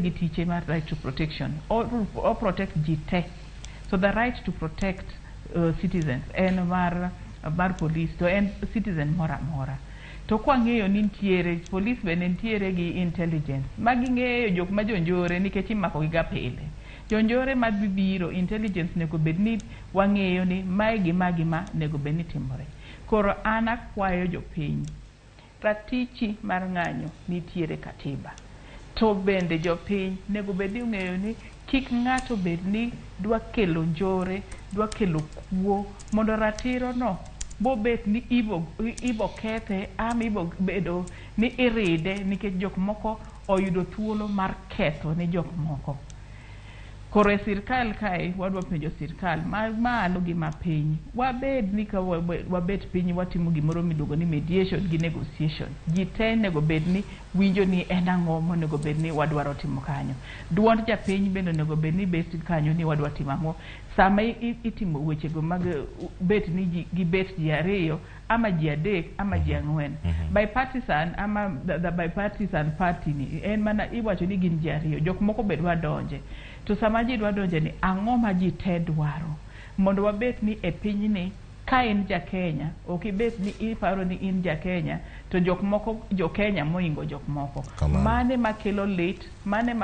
Gi tiche mar right to protection o protect ji te. So the right to protect citizens en mar police to en citizen moro amora. To kwang'eyo ni nitiere police bende nitiere gi intelligence ma ging'eyo jok ma jonjore nikech imako gi ga pile. Jonjore madhi biro, intelligence onego bed ni wang'eyo ni mae gi ma gi ma onego bed ni timore. Koro an akwayo jopiny, ratichi mar ng'anyo nitiere katiba. To bende jopiny nego bed ni ong'eyo ni kik ng'ato bed ni dwa kelo njore, dwa kelo kuo, mondo ratiro no bobet ni ibo kethe ama ibo bedo ni iride nikech jok moko oyudo thuolo mar ketho ne jok moko. Koro e sirkal kae wadwa penjo sirkal ma malo gi mapiny, wabed ni ka wabet piny watimo gimoro miluongo ni mediation gi negotiation. Ji te onego bed ni winjo ni en ang'o monego bed ni wadwaro timo kanyo. Duond japiny bende onego bed ni bet kanyo ni wadwa timo ang'o. Sama itimo wechego mag bet ni ji gibet ji ariyo ama ji adek ama ji ang'wen. Bipartisan ama the bipartisan party ni en mana iwacho ni gin ji ariyo, jok moko be dwa donje. To sama ji dwa donje ni ang'o ma ji te dwaro mondo wabet ni e pinyni ka in ja Kenya ok ibet ni iparo ni in ja Kenya to jok moko jo Kenya moingo jok moko. Kamano. Mane makelo lit, mane ma